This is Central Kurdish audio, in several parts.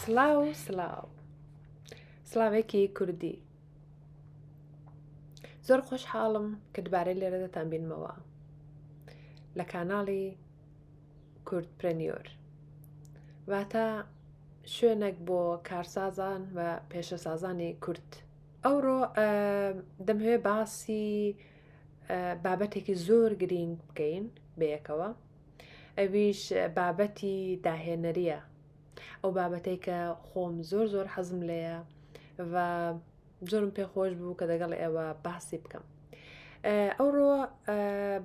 سڵاو سڵاو سڵاوێکی کوردی زۆر خۆشحاڵم کە دوبارە لێرە دەتان بینمەوە لە کاناڵی کوردپرەنیۆر واتە شوێنێک بۆ کارسازان و پێشەسازانی کورد ئەوڕۆ دەمهەوێ باسی بابەتێکی زۆر گرینگ بکەین بەیەکەوە ئەویش بابەتی داهێنەریە ئەو بابەتەی کە خۆم زۆر زۆر حەزم لێیە و زۆرم پێ خۆش بوو کە دەگەڵ ئێوە باسی بکەم ئەوڕۆ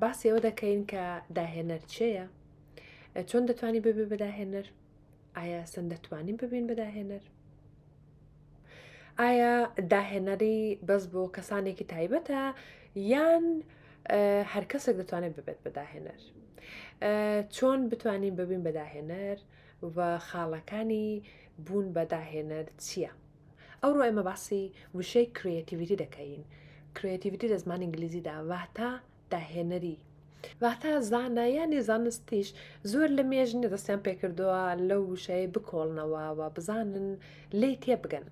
باسی ئەوە دەکەین کە داهێنەر چێیە چۆن دەتوانی ببی بە داهێنەر ئایا سەند دەتوانین ببین بە داهێنەر ئایا داهێنەری بەس بۆ کەسانێکی تایبەتە یان هەر کەسێک دەتوانێت ببێت بە داهێنەر چۆن بتوانین ببین بە داهێنەر و خاڵەکانی بوون بە داهێنەر چییە؟ ئەوڕۆ ئێمە باسی وشەی creativity دەکەین creativity لە زمانی ئینگلیزیدا واتە داهێنەری واتە زانایانی زانستیش زۆر لە مێژ نیە دەستیان پێکردووە لەو وشەیە بکۆڵنەوە و بزانن لێی تێبگەن.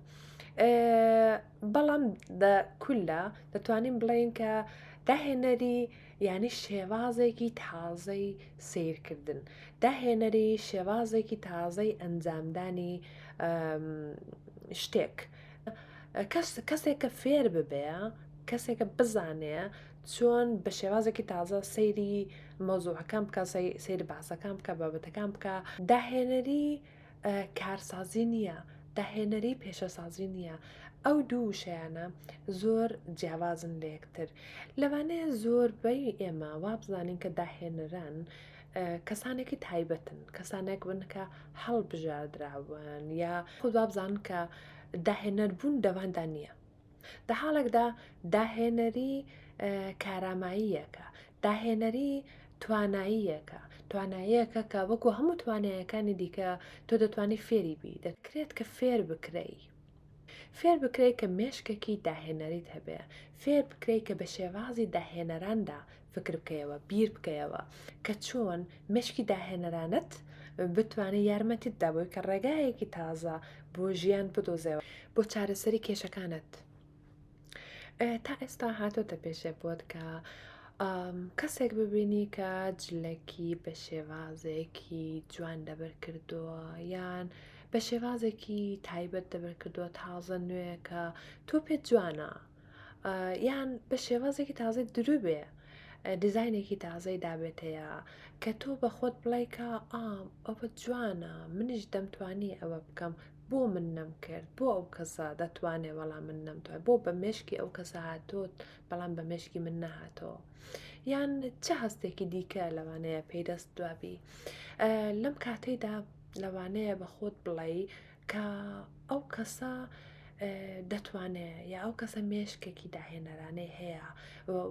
بەڵام دە کولە دەتوانین بڵێین کە داهێنەری یعنی شێوازێکی تازەی سیرکردن داهێنەری شێوازێکی تازەی ئەنجامدانی شتێک کەس کەسێکە فێر ببێ کەسێکە بزانێ چۆن بە شێوازێکی تازە سەیری مەوزوعەکان بکە سەیری باسەکان بکە بابەتەکان بکە داهێنەری کارسازی نییە داهێنەری پێشەسازی نییە ئەو دوو وشەیانە زۆر جیاوازن لە یەکتر لەوانەیە زۆربەی ئێمە وابزانین کە داهێنەران کەسانێکی تایبەتن کەسانێک بن کە هەڵبژاردراون یا خود وابزان کە داهێنەربوون دەواندا نییە لە حاڵێکدا داهێنەری کاراماییەکە، داهێنەری تواناییەکە، تواناییەکە کە وەکو هەموو توانایەکانی دیکە تۆ دەتوانی فێری بی، دەکرێت کە فێر بکرێی. فێر بکرێی کە مێشکێکی داهێنەریت هەبێ، فێر بکرێی کە بە شێوازی داهێنەراندا فکر بکەیەوە، بیر بکەیەوە کە چۆن مێشکی داهێنەرانەت بتوانێت یارمەتیت دا بۆی کە ڕێگایەکی تازە بۆ ژیان بدۆزێەوە بۆ چارەسەری کێشەکانت. تا ئێستا هاتۆتە پێشێ بۆت کە کەسێک ببینی کە جلەکی بە شێوازێکی جوان لەبەر کردووە یان بە شێوازێکی تایبەت دەبەر کردووە تازە نوێ کە تۆ پێت جوانە یان بە شێوازێکی تازەی درو بێ دیزاینێکی تازەی دابێتەیە کە تۆ بە خۆت بڵێ کە ئام ئەوە جوانە منیش دەمتوانی ئەوە بکەم بۆ من نەمکرد بۆ ئەو کەسە دەتوانێ بەڵام من نەمتوانێت بۆ بە مێشکی ئەو کەسە هاتۆت بەڵام بە مێشکی من نەهاتەوە یان چ هەستێکی دیکە لەوانەیە پێی دەست دوابی لەم کاتەیدا لەوانەیە بە خۆت بڵێ کە ئەو کەسە دەتوانێ یا ئەو کەسە مێشکێکی داهێنەرانەی هەیە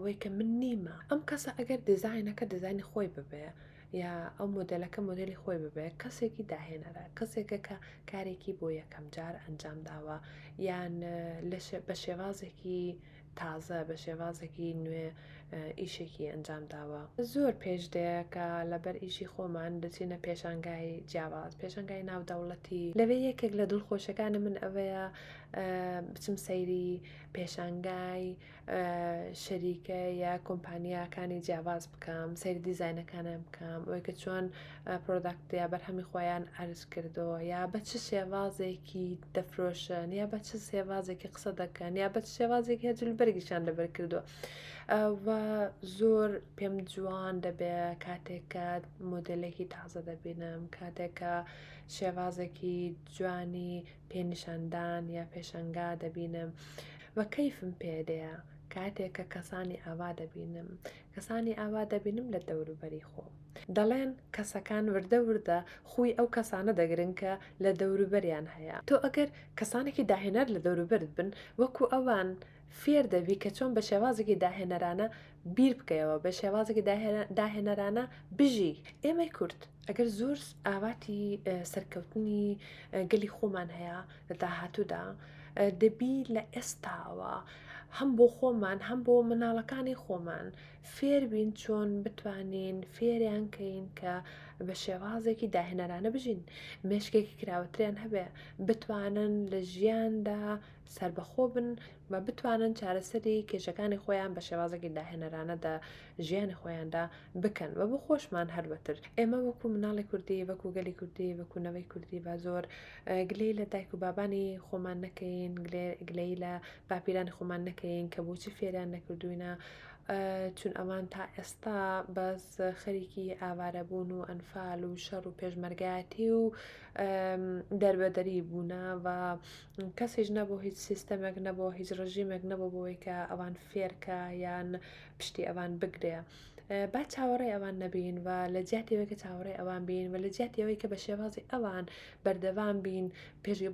وەی کە من نیمە ئەم کەسە ئەگەر دیزاینەکە دیزاینی خۆی ببێ یا ئەو مۆدلەکە مۆدلی خۆی ببێ کەسێکی داهێنەرە کەسێکە کە کارێکی بۆ یەکەم جار ئەنجام داوە یان بە شێوازێکی تازە بە شێوازێکی نوێ ئیشێکی ئەنجام داوە. زۆر پێش دێ کە لەبەر ئیشی خۆمان دەچینە پێشانگای جیاواز، پێشانگای ناودەوڵەتی، لەوێ یەکێک لە دڵخۆشەکانی من ئەوەیە بچم سەیری پێشانگای شەریکە یا کۆمپانیاکانی جیاواز بکەم، سەیری دیزاینەکانیان بکەم، ئەوەی کە چۆن product یا بەرهەمی خۆیان عەرز کردەوە یا بە چ شێوازێکی دەفرۆشن یا بە چ شێوازێکی قسە دەکەن یا بە چ شێوازێکی هەر جلوبەرگیشیان لەبەر کردووە و زۆر پێم جوان دەبێ کاتێک کە مۆدلێکی تازە دەبینم کاتێک کە شێوازێکی جوانی پێنیشاندان یا پێشەنگا دەبینم و کەیفم پێدەیە کاتێک کە کەسانی ئاوا دەبینم کەسانی ئاوا دەبینم لە دەوروبەری خۆم. دەڵێن کەسەکان وردە وردە خووی ئەو کەسانە دەگرن کە لە دەوروبەریان هەیە. تۆ ئەگەر کەسانێکی داهێنەر لە دەوروبەرت بن، وەکو ئەوان فێر دەبی کە چۆن بە شێوازێکی داهێنەرانە بیر بکەیەوە، بە شێوازێکی داهێنەرانە بژی. ئێمەی کورد ئەگەر زۆر ئاواتی سەرکەوتنی گەلی خۆمان هەیە لە داهاتوودا، دەبی لە ئێستاوە هەم بۆ خۆمان هەم بۆ مناڵەکانی خۆمان. فێربین چۆن بتوانین فێریان کەین کە بە شێوازێکی داهێنەرانە بژین، مێشکێکی کراوەتریان هەبێ، بتوانن لە ژیاندا سەربەخۆ بن و بتوانن چارەسەری کێشەکانی خۆیان بە شێوازێکی داهێنەرانە دە ژیانی خۆیاندا بکەن و بۆ خۆشمان هەروەتر. ئێمە وەکو مناڵی کوردی، وەکو گەلی کوردی، وەکو نەوەی کوردی با زۆر گلەیی لە دایک و بابانی خۆمان نەکەین، گلەیی لە باپیرانی خۆمان نەکەین کە بۆچی فێریان نەکردوینە، چون ئەوان تا ئێستا بەس خەریکی ئاوارەبوون و ئەنفال و شەڕ و پێشمەرگایەتی و دەربەدەری بوونە و کەسیش نەبوو هیچ سیستەمێک نەبوو هیچ ڕژیمێک نەبوو بۆی کە ئەوان فێرکە یان پشتی ئەوان بگرێ. با چاوەڕێی ئەوان نەبین و لە جیاتی ئەوەی کە چاوەڕێی ئەوان بین و لە جیاتی ئەوەی کە بە شێوازی ئەوان بەردەوام بین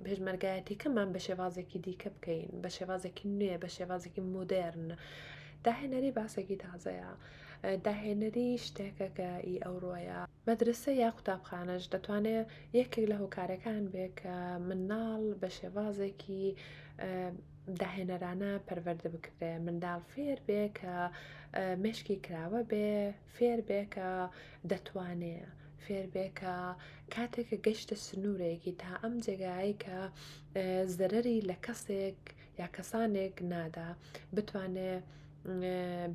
پێشمەرگایەتیکەمان بە شێوازێکی دیکە بکەین بە شێوازێکی نوێ بە شێوازێکی مۆدێرن داهێنەری باسێکی تازەیە داهێنەری شتێکە کە ئی ئەوڕۆیە مەدرسە یا قوتابخانەش دەتوانێ یەکێک لە هۆکارەکان بێ کە منداڵ بە شێوازێکی داهێنەرانە پەروەردە بکرێ، منداڵ فێر بێ کە مێشکی کراوە بێ، فێر بێ کە دەتوانێ، فێر بێ کە کاتێک کە گەشتە سنوورێکی تا ئەم جێگایەی کە زەرەری لە کەسێک یا کەسانێک نادا بتوانێ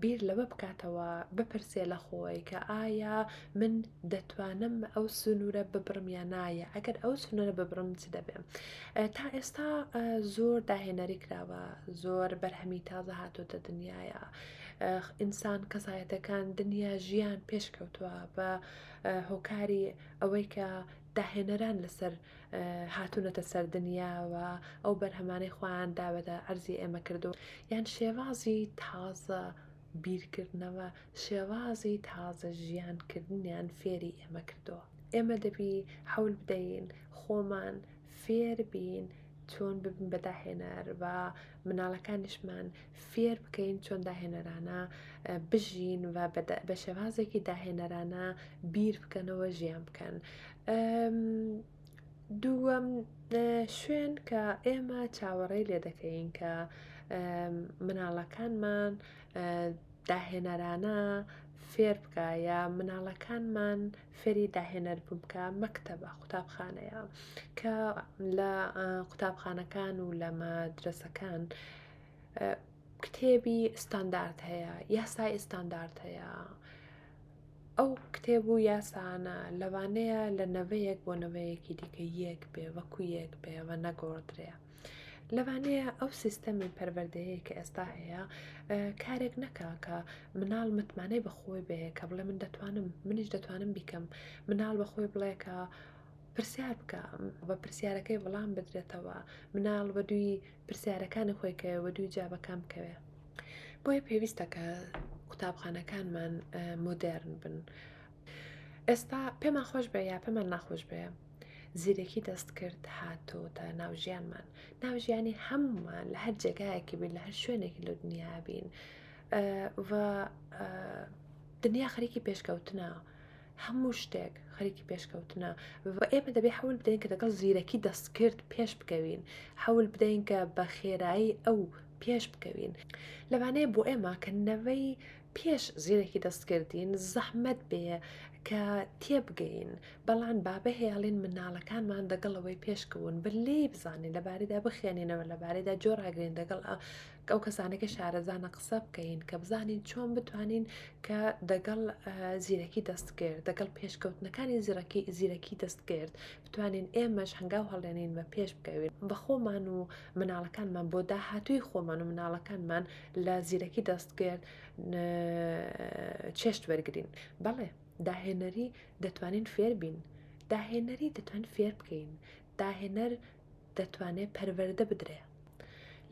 بیر لەوە بکاتەوە بپرسێ لە خۆی کە ئایا من دەتوانم ئەو سنوورە ببڕم یا نایە ئەگەر ئەو سنوورە ببڕم چ دەبێ تا ئێستا زۆر داهێنەری کراوە زۆر بەرهەمی تازە هاتۆتە دنیاە ئینسان کەسایەتەکان دنیا ژیان پێشکەوتووە بە هۆکاری ئەوەی کە داهێنەران لەسەر هاتوونەتە سەر دنیا و ئەو بەرهەمانەی خۆیان داوەتە عەرزی ئێمە کردو یان شێوازی تازە بیرکردنەوە شێوازی تازە ژیانکردنیان فێری ئێمە کردووە ئێمە دەبی حەول بدەین خۆمان فێر بین چۆن ببین بە داهێنەر و مناڵەکانیشمان فێر بکەین چۆن داهێنەرانە بژین و بە شێوازێکی داهێنەرانە بیر بکەنەوە ژیان بکەن. دووەم شوێن کە ئێمە چاوەڕێی لێ دەکەین کە مناڵەکانمان داهێنەرانە فێر بکە یا مناڵەکانمان فێری داهێنەر بوون بکە مەکتەبە قوتابخانەیە کە لە قوتابخانەکان و لە مەدرەسەکان کتێبی ستاندارد هەیە یاسای ستاندارد هەیە ئەو کتێب و یاسانە لەوانەیە لە نەوەیەک بۆ نەوەیەکی دیکە یەک بێ وەکو یەک بێ و نەگۆڕدرێ. لەوانەیە ئەو سیستەمی پەروەردەیەی کە ئێستا هەیە کارێک نەکا کە مناڵ متمانەی بە خۆی بێ کە بڵێ من دەتوانم منیش دەتوانم بیکەم مناڵ بە خۆی بڵێ کە پرسیار بکە بە پرسیارەکەی وەڵام بدرێتەوە مناڵ بە دووی پرسیارەکانی خۆی کەوێ بە دووی جابەکان بکەوێ بۆیە پێویستە کە قوتابخانەکانمان مۆدێرن بن ئێستا پێمان خۆش بێ یا پێمان ناخۆش بێ زیرەکی دەستکرد هاتۆتە ناو ژیانمان ناو ژیانی هەمومان لە هەر جێگایەکی بین لە هەر شوێنێکی لە دنیا بین و دنیا خەریکی پێشکەوتنە هەموو شتێک خەریکی پێشکەوتنە و ئێمە دەبێ حەول بدەین کە دەگەڵ زیرەکی دەستکرد پێش بکەوین حەول بدەین کە بە خێرایی ئەو پێش بکەوین لەوانەیە بۆ ئێمە کە نەوەی پێش زیرەکی دەستکردین زەحمەت بێ کە تێبگەین بەڵام با بهێڵین مناڵەکانمان دەگەڵ ئەوەی پێشکەون بە لێی بزانین لەبارەیدا بخوێنینەوە لەبارەیدا جۆ ڕاگرین دەگەڵ ئەو کەسانە کە شارەزانە قسە بکەین کە بزانین چۆن بتوانین کە دەگەڵ زیرەکی دەستکرد دەگەڵ پێشکەوتنەکانی زیرەکی زیرەکی دەستکرد بتوانین ئێمەش هەنگاو هەڵێنین بە پێش بکەوین بە خۆمان و مناڵەکانمان بۆ داهاتووی خۆمان و مناڵەکانمان لە زیرەکی دەستکرد چێشت وەرگین بەڵێ داهێنەری دەتوانین فێر بین داهێنەری دەتوانین فێر بکەین داهێنەر دەتوانێ پەروەردە بدرێ.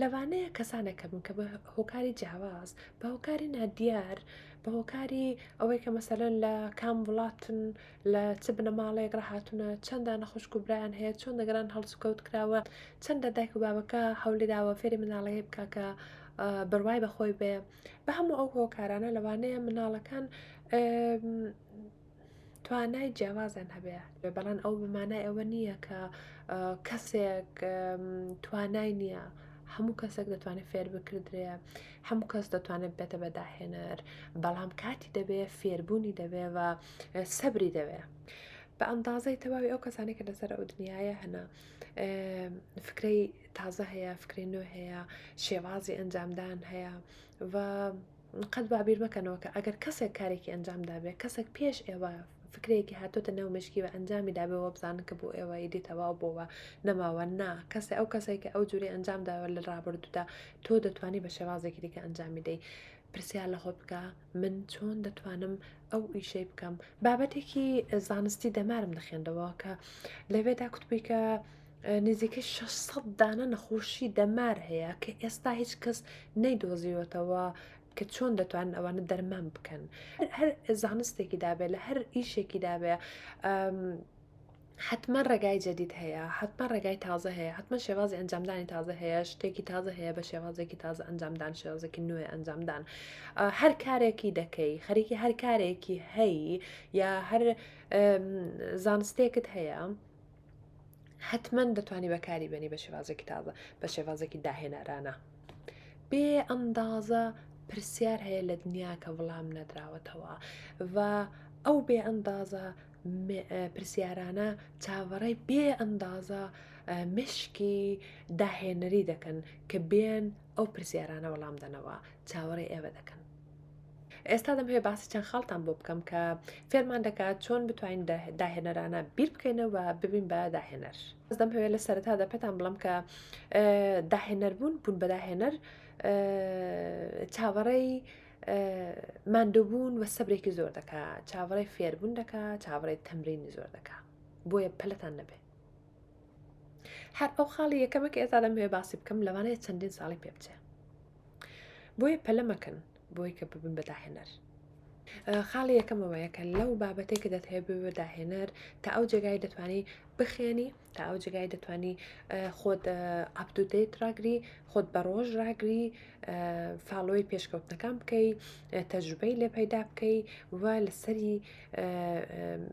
لەوانەیە کەسانێک هەبن کە بە هۆکاری جیاواز، بە هۆکاری نادیار، بە هۆکاری ئەوەی کە مەسەلەن لە کام وڵاتن، لە چ بنەماڵەیەک ڕاهاتوونە، چەند دانە خوشک و برایان هەیە، چۆن دەگەران هەڵسوکەوت کراوە، چەندە دایک و بابەکە هەولی داوە فێری مناڵەکەی بکا کە بڕوای بە خۆی بێ. بە هەموو ئەو هۆکارانە لەوانەیە مناڵەکان توانای جیاوازیان هەبێ بەڵام ئەو بە مانای ئەوە نییە کە کەسێک توانای نییە. هەموو کەسێک دەتوانێت فێر بکردرێ هەموو کەس دەتوانێت بێتە بە داهێنەر بەڵام کاتی دەبێ فێربوونی دەبێ و سەبری دەوێ بە ئەندازەی تەواوی ئەو کەسانی کە لەسەر ئەو دنیاە هەنا فکرەی تازە هەیە فکری نوێ هەیە شێوازی ئەنجامدان هەیە و قەت وا بیر مەکەنەوە کە ئەگەر کەسێک کارێکی ئەنجام دابێ کەسێک پێش ئێوە فکرەیەکی هاتۆتە ناو مشکی و ئەنجامی دابێەوە بزانن کە بۆ ئێوە ئیدی تەواو بۆوە نەماوە نا کەسێ ئەو کەسێک کە ئەو جوری ئەنجام داوە لە ڕابردوودا تۆ دەتوانی بە شێوازێکی دیکە ئەنجامی دەی پرسیار لە خۆت بکە من چۆن دەتوانم ئەو ئیشەی بکەم بابەتێکی زانستی دەمارم دەخێندەوە کە لەوێدا کوتبووی کە نزیکەی 600 دانە نەخۆشی دەمار هەیە کە ئێستا هیچ کەس نەیدۆزیوەتەوە کە چۆن دەتوانن ئەوانە دەرمان بکەن هەر زانستێکی دابێ لە هەر ئیشێکی دابێ حتمما ڕێگای جدید هەیە حتمما ڕێگای تازە هەیە حتمما شێوازی ئەنجامدانی تازە هەیە شتێکی تازە هەیە بە شێوازێکی تازە ئەنجامدان شێوازێکی نوێ ئەنجامدان هەر کارێکی دەکەی خەریکی هەر کارێکی هەی یا هەر زانستێکت هەیە حەتمەن دەتوانی بەکاری بێنی بە شێوازێکی تازە بە شێوازێکی داهێنەرانە بێ ئەندازە پرسیار هەیە لە دنیا کە وڵام نەدراوەتەوە و ئەو بێ ئەندازە پرسیارانە چاوەڕێی بێ ئەندازە مشکی داهێنەری دەکەن کە بێن ئەو پرسیارانە وەڵام دەنەوە چاوەڕێی ئێوە دەکەن. ئێستا دەمهەوێت باسی چەند خاڵتان بۆ بکەم کە فێرمان دەکات چۆن بتوانین داهێنەرانە بیر بکەینەوە ببین بە داهێنەر. دەمهەوێت لە سەرەتادا پێتان بڵێم کە داهێنەر بوون بوون بە داهێنەر چاوەڕێی ماندووبوون و سەبرێکی زۆر دەکا چاوەڕێی فێربوون دەکا چاوەڕێی تەمرینی زۆر دەکا بۆیە پەلەتان نەبێ. هەر ئەو خاڵی یەکەمە کە ئێستا دەمهەوێت باسی بکەم لەوانەیە چەندین ساڵی پێ بچێ بۆیە پەلە مەکەن بۆی کە ببن بە داهێنەر خاڵی یەکەمەوەیە کە لەو بابەتێک کە دەتهەیە ببە داهێنەر تا ئەو جێگای دەتوانی بخێنی تا ئەو جێگای دەتوانی خۆت up to date ڕاگری خۆت بە ڕۆژ ڕاگری follow ی پێشکەوتنەکان بکەی تەجروبەی لێ پەیدا بکەی و لەسەری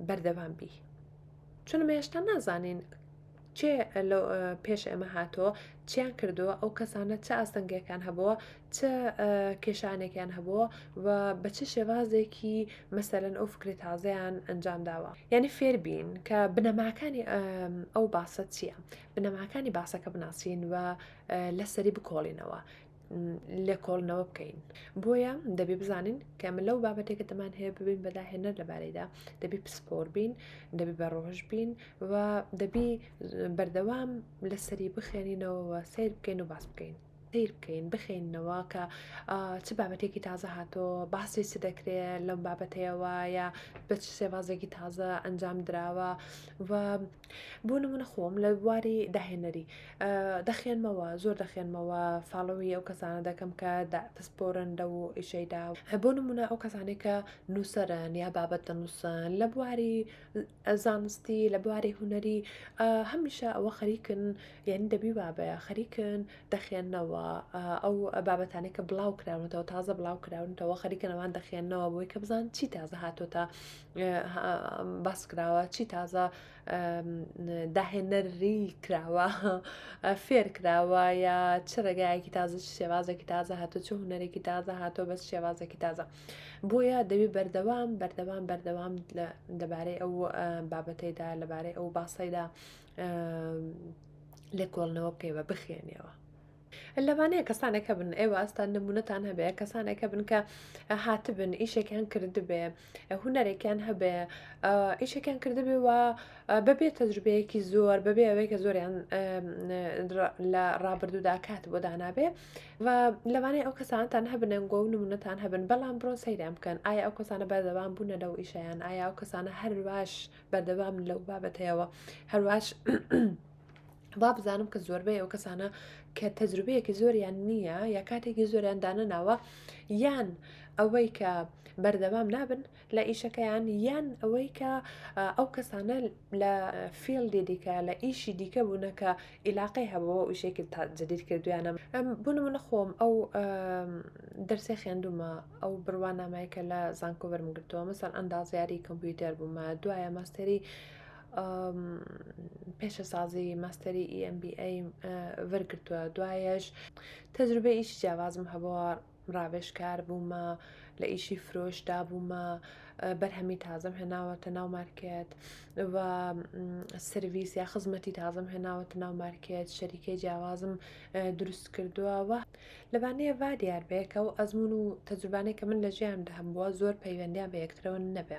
بەردەوام بی چون ئێمە هێشتا نازانین کێ پێش ئێمە هاتۆ چیان کردووە ئەو کەسانە چه ئاستەنگەکان هەبووە چ کێشانێکیان هەبووە و بە چ شێوازێکی مەسەرەن ئەو فکری تازەیان ئەنجام داوە یعنی فێربین کە بنەماکانی ئەو باسە چییە بنەماکانی باسەکە بناسین و لەسەری بکۆڵینەوە لێکۆڵنەوە بکەین بۆیە دەبی بزانین کە ئەمە لەو بابەتێکە دەمان هەیە ببین بە داهێنەر لەبارەیدا دەبی پسپۆر بین دەبی بە ڕۆژ بین و دەبی بەردەوام لەسەری بخێنینەوە سیر بکەین و باس بکەین سیر بکەین بخێنەوە کە چ بابەتێکی تازە هاتۆ باسی چ دەکرێت لەم بابەتەیەوە یا بە چ شێوازێکی تازە ئەنجام دراوە و بۆ نمونە خۆم لە بواری داهێنەری دەخێنمەوە زۆر دەخێنمەوە follow ی ئەو کەسانە دەکەم کە پسپۆرن لەو ئیشەیدا بۆ نمونە ئەو کەسانێک کە نووسەرن یا بابەت دەنووسن لە بواری زانستی لە بواری هونەری هەمیشە ئەوە خەریکن یعنی دەبی وابە خەریکن دەخێنەوە ئەو بابەتانێک کە بڵاو کراونەتەوە تازە بڵاو کراونەتەوە خەریکەنەوان دەخێنەوە بۆی کە بزان چی تازە هاتۆتە باس کراوە چی تازە داهێنەری کراوە فێر کراوە یا چ ڕێگایەکی تازە چ شێوازێکی تازە هاتۆ چ هونەرێکی تازە هاتۆ بەس شێوازێکی تازە بۆیە دەبی بەردەوام بەردەوام بەردەوام لەبارەی ئەو بابەتەیدا لەبارەی ئەو باسەیدا لێکۆڵنەوە بکەی بە بخێنیەوە لەوانەیە کەسانێک هەبن ئێوە ئەستا نمونەتان هەبێ کەسانێک هەبن کە هاتبن ئیشێکیان کردبێ هونەرێکیان هەبێ ئیشێکیان کردبێ و بەبێ تەجروبەیەکی زۆر بەبێ ئەوەی کە زۆریان لە ڕابردوودا کات بۆ دانابێ و لەوانەیە ئەو کەسانتان هەبنەنگۆ و نمونەتان هەبن بەڵام بڕۆن سەیریان بکەن ئایا ئەو کەسانە بەردەوام بوونە لەو ئیشیان ئایا ئەو کەسانە هەرواش بەردەوام لەو بابەتەیەوە هەرواش وا بزانم کە زۆربەی ئەو کەسانە کە تەجروبەیەکی زۆریان نییە یا کاتێکی زۆریان دانەناوە یان ئەوەی کە بەردەوام نابن لە ئیشەکەیان یان ئەوەی کە ئەو کەسانە لە field ی دیکە لە ئیشی دیکە بوونە کە ئیلاقەی هەبوو ئیشێکی جدید کردویانە بۆ نمونە خۆم ئەو دەرسێ خوێندومە ئەو بڕوانامای کە لە زانکۆ وەرم گرتووە مەسەن ئەندازیاری کۆمپیوتەر بوومە دوایە ماستەری. پێشەسازی ماستەری EMBA وەرگرتووە دوایەش تەجروبەی ئیشی جیاوازم هەبووە ڕاوێژکار بوومە لە ئیشی فرۆشدا بوومە بەرهەمی تازەم هێناوەتە ناو مارکێت و سرویس یا خزمەتی تازەم هێناوەتە ناو مارکێت شەریکەی جیاوازم دروست کردووە و لەوانەیە وا دیار بێ کە ئەو ئەزمون و تەجروبانەی کە من لە ژیانمدا هەمبووە زۆر پەیوەندیان بە یەکترەوە نەبێ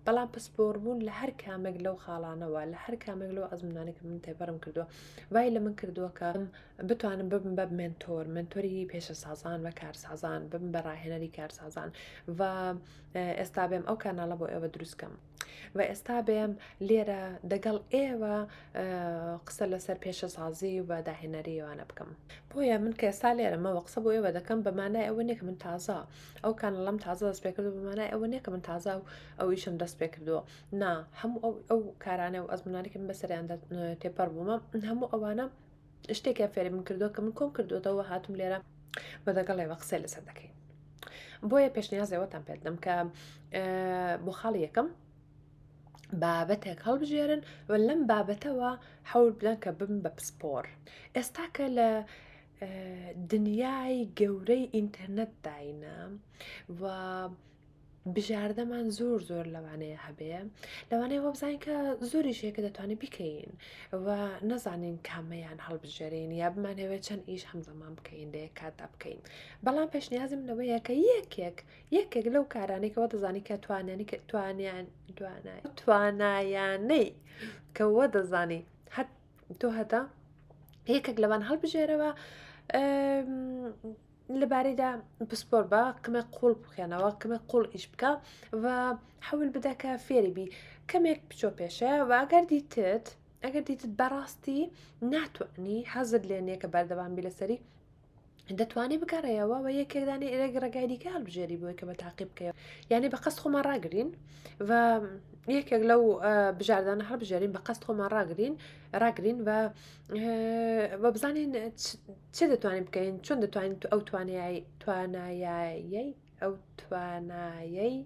بەڵام پسپۆڕ بوون لە هەر کامێک لەو خاڵانەوە لە هەر کامێک لەو ئەزمونانەی کە من تێپەڕم کردووە وای لە من کردووە کە بتوانم ببم بە mentor mentor ی پێشەسازان و کارسازان ببم بە ڕاهێنەری کارسازان و ئێستا بێم ئەو کاناڵە بۆ ئێوە دروستکەم و ئێستا بێم لێرە دەگەڵ ئێوە قسە لەسەر پێشەسازی و داهێنەری ئەوانە بکەم بۆیە من کە ئێستا لێرەمەوە قسە بۆ ئێوە دەکەم بە مانای ئەوە نییە کە من تازە ئەو کانەڵەم تازە دەست پێکردو بە مانای ئەوە نییە کە من تازە و ئەو ئیشم دەست پێکردووە نا هەموو ئەو ئەو کارانە و ئەزمونانەی کە من بەسەریاندا تێپەڕ بوومە هەموو ئەوانە شتێکیان فێری من کردووە کە من کۆم کردووەتەوە هاتوم لێرە بە دەگەڵ ئێوە قسەی لەسەر دەکەین بۆیە پێشنیاز ئێوەتان پێ دەدەم کە بۆ خاڵی یەکەم بابەتێک هەڵبژێرن و لەم بابەتەوە حەول بدەن کە ببن بە پسپۆر ئێستا کە لە دنیای گەورەی ئینتەرنێت داینە و بژاردەمان زۆر زۆر لەوانەیە هەبێ لەوانەیە وە بزانین کە زۆریش هەیە کە دەتوانین بیکەین و نەزانین کامەیان هەڵبژێرین یا بمانهەوێت چەند ئیش هەمزەمان بکەین لە یەک کاتدا بکەین بەڵام پێشنیازم لەوەیە کە یەکێک یەکێک لەو کارانەی کەەوە دەزانی کە توانیانی کە توانیان توانایانەی کە وە دەزانی هەت تۆ هەتا یەکێک لەوان هەڵبژێرەوە لەبارەیدا پسپۆر بە کەمێک قوڵ بخێنەوە کەمێک قوڵ ئیش بکە و حەول بدە کە فێری بی کەمێک بچۆ پێشە و ئەگەر دیتت ئەگەر دیتت بەڕاستی ناتوانی حەزت لێ نییە کە بەردەوام بی لەسەری دەتوانانی بگەڕێەوە و یەکێکدانی ئێرەگ ڕێگای دیکە هەڵبژێری بۆی کە بە تاقی بکەیەوە یعنی بە قەست خۆمان ڕاگرین و یەکێک لەو بژاردانە هەڵبژێرین بە قەست خۆمان ڕاگرین ڕاگرین و و بزانین چ دەتوانین بکەین چۆن دەتوانین ئەو توانایی توانایەی ئەو توانایەی